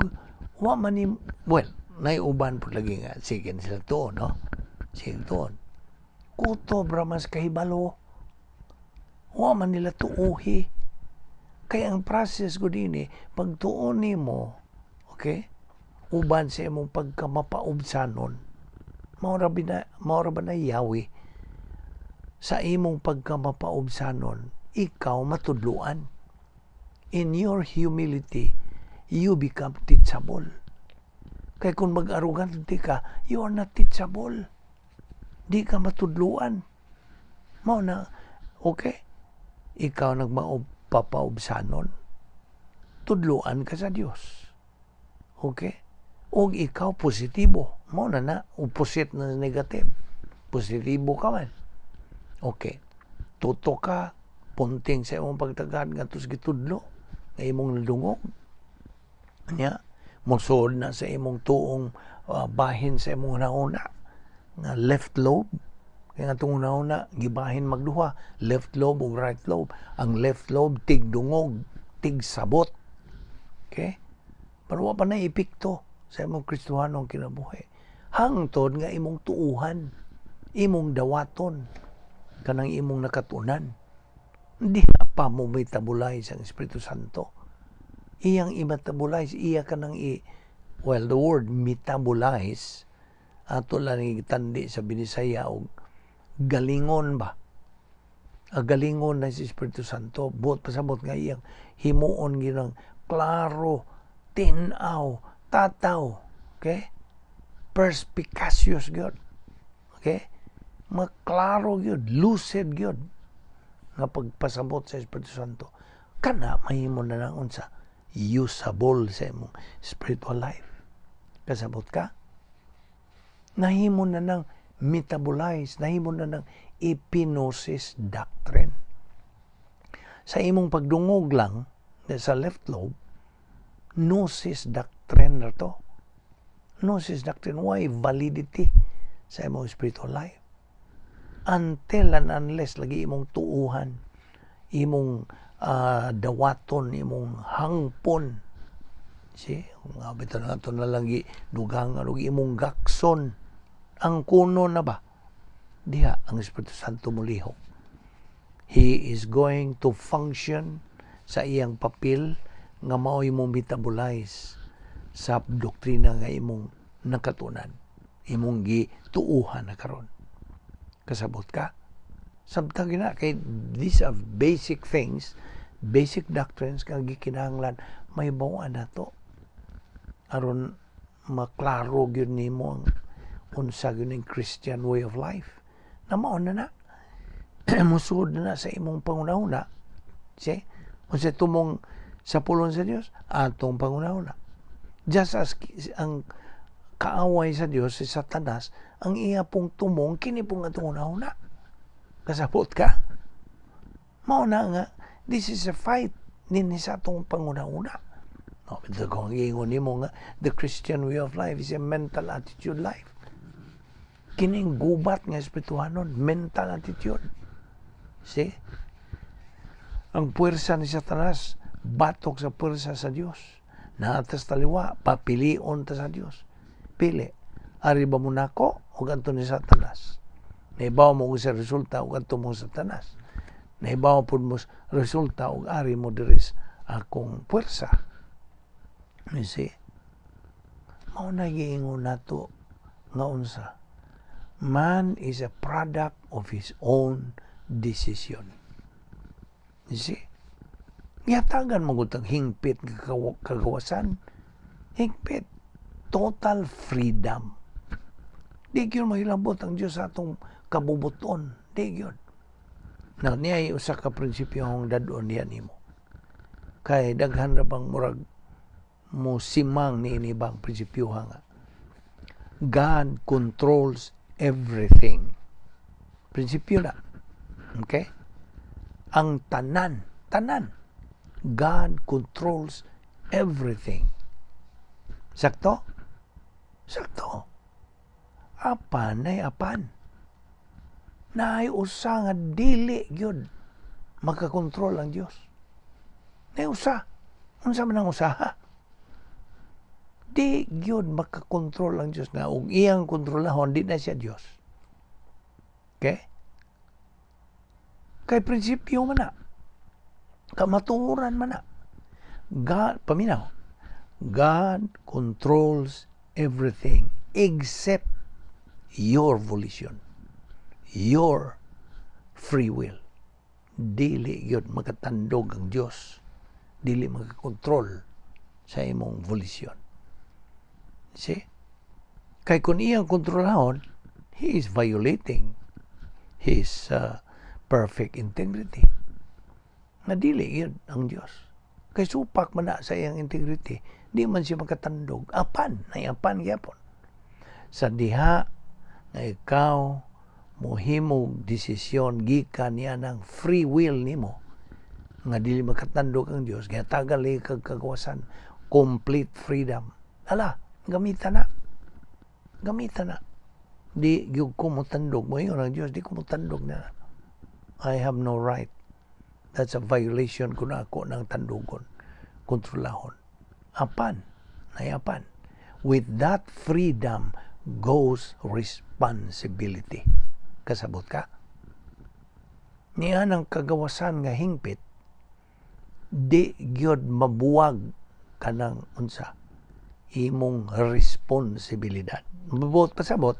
wa man nimo, well, naiuban po lagi nga sige na sila tuon, no? Sige tuon. Kutob ra mas kahibalo. Wa man nila tuuhi. Kaya ang process ko din eh, pagtuon nimo, okay? Uban sa imong pagkamapaubsanon, mao ra ba na yawi sa imong pagkamapaubsanon, ikaw matudluan. In your humility, you become teachable. Kay kung mag-arrogante ka, you are not teachable. Di ka matudluan. Mao na, okay? Ikaw nagmapapaubsanon. Tudluan ka sa Dios. Okay? Og ikaw positibo. Mao na na, opposite na negative. Positibo ka man. Okay. Tuto ka, punting sa imong pagtagad ngadto sa gitudlo, nga imong nadungog. Nya, mosuod na sa imong tuong bahin sa imong hunahuna nga left lobe. Kaya nga itong hunahuna, gibahin magduha, left lobe ug right lobe. Ang left lobe, tigdungog, tigsabot. Okay? Pero wa pa na epekto sa imong Kristohanong kinabuhi. Hangtod nga imong tuuhan, imong dawaton, kanang imong nakatunan. Hindi na pa mo metabolize ang Espiritu Santo. Iyang i-metabolize, iya ka nang i, well, the word metabolize, ato lang gitandi sa Binisaya og galingon ba? Ang galingon na si Espiritu Santo, buot pasabot nga iyang himuon ginang klaro, tin-aw, tataw, okay? Perspicacious gyud. Okay? Maklaro gyud, lucid gyud nga pagpasabot sa Espiritu Santo. Kana mahimo na lang unsa usable sa imong spiritual life. Kasabot ka? Nahimo na ng metabolize, nahimo na ng epignosis doctrine. Sa imong pagdungog lang sa left lobe, gnosis doctrine na to. Gnosis doctrine, why validity sa imong spiritual life? Until and unless lagi imong tuuhan, imong dawaton, imong hangpon. See, nga bitaw na ato na lang dugang og imong gakson. Ang kuno na ba? Diha ang Espiritu Santo molihok. He is going to function sa iyang papel nga mao'y mo metabolize sa doktrina nga imong nakatunan, imong gituuhan na karon. Kasabot ka? Samtang gina kay these are basic things, basic doctrines nga gikinahanglan mahibaw-an nato aron maklaro gyud nimo ang unsa gyud ning Christian way of life. Na mao na na. Musulod na na sa imong pangunahuna. See? Unsa tumong sa pulong sa Dios, atong pangunahuna. Just as ang kaaway sa Dios si Satanas, ang iya pong tumong kini pong atong hunahuna. Kasabot ka? Mao na nga this is a fight dinhi sa atong pangunahuna. No, ito kung ingon nimo nga the Christian way of life is a mental attitude life. Kining gubat nga espirituhanon, mental attitude. See? Ang puwersa ni Satanas batok sa puwersa sa Dios. Naatas taliwa, papilion ta sa Dios. Pili. Ari ba mo nako o ganto ni Satanas? Nahibaw mo sa resulta ug adto mo sa Satanas. Nahibaw pud mo resulta ug ari mo diri akong puwersa. You see? Mao na giingon nato nga unsa? Man is a product of his own decision. You see? Gihatagan mo gud hingpit kagawasan. Hingpit. Total freedom. Di gyud mahilabot ang Diyos sa atong kabubuton. Di gyud. Now, niya usa ka prinsipyo ang dad-on niya nimo. Kay daghan ra bang murag mo simang ni ini bang prinsipyo nga God controls everything. Prinsipyo na. Okay? Ang tanan, tanan. God controls everything. Sakto? Sakto. Apan ay apan. Naay usa nga dili gyud makakontrol ang Dios. Naay usa. Unsa man ang usaha? Di gyud makakontrol ang Dios na ug iyang kontrolahon, di na siya Dios. Okay? Kay prinsipyo man na. Kamatuoran man na. God, paminaw. God controls everything except your volition, your free will. Dili yun makatandog ang Diyos. Dili makakontrol sa imong volition. See? Kay kung iyang kontrolahon, he is violating his perfect integrity. Nga dili yun ang Diyos. Kay supak man na sa iyang integrity, di man siya makatandog. Apan, nay apan gyapon. Sa diha nga ikaw mohimog desisyon gikan niya ng free will nimo nga dili makatandog ang Dios, gihatagan lagi kag kagawasan, complete freedom. Ala, gamita na, gamita na. Di gyud ko motandog mo ang Dios, di ko motandog na. I have no right. That's a violation kung ako ng tandugon, kontrolahon. Apan, nayapan, with that freedom goes responsibility. Kasabot ka? Niya ng kagawasan nga hingpit, di gyud mabuwag kanang unsa imong responsibilidad. Mabot pasabot,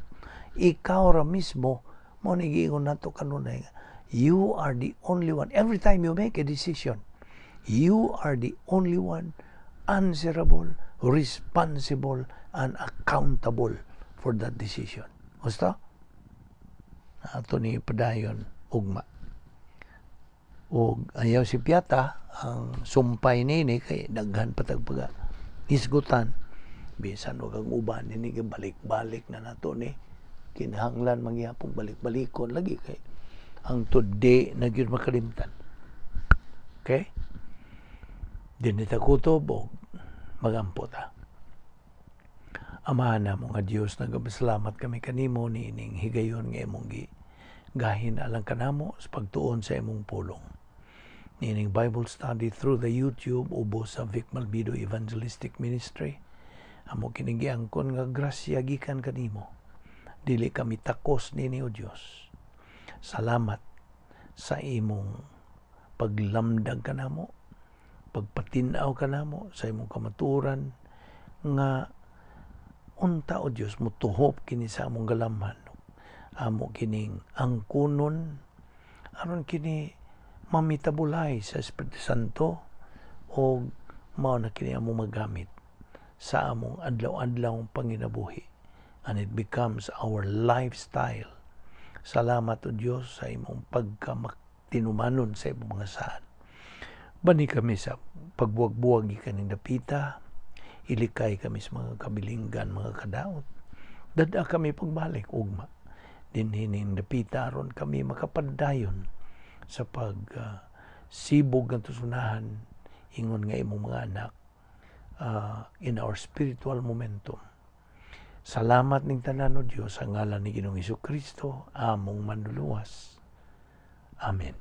ikaw ra mismo mo ni giingon nato kanunay, you are the only one. Every time you make a decision, you are the only one answerable, responsible, and accountable for that decision. Gusto? Ato ni padayon ugma. Og ayaw si Piata ang sumpay nini kay daghan patag paga hisgutan, bisan og ang uban nini balik-balik na nato ni, kinahanglan mangyapong balik-balikon lagi kay ang today na gyud makalimtan. Okay, dinhi ta kutob og magampo ta. Amahan namo nga Dios, nagapasalamat kami kanimo niining higayon nga imong gi gahin alang kanamo sa pagtuon sa imong pulong. Niining Bible study through the YouTube ubos sa Vic Malbido Evangelistic Ministry. Amo kining giangkon nga grasya gikan kanimo. Dili kami takos nini, o Dios. Salamat sa imong paglamdag kanamo, pagpatin-aw kanamo sa imong kamatuoran nga unta, o Dios, mutuhop kini sa among galamhan. Amo kining angkunon aron kini mamitabulay sa Espiritu Santo o mao na kini among magamit sa among adlaw-adlaw panginabuhi, and it becomes our lifestyle. Salamat, O Dios, sa imong pagkamatinumanon sa imong mga saad. Bani kami sa pagbuwag-buwag gikan ning dapita, ilikay kami sa mga kabilinggan, mga kadaot. Dad-a kami pagbalik ugma dinhi ning dapita aron kami makapadayon sa pag sibog ng tusunahan ingon nga imong mga anak in our spiritual momentum. Salamat ning tanan, O Dios, sa ngalan ni Ginoong Kristo, among manluluwas. Amen.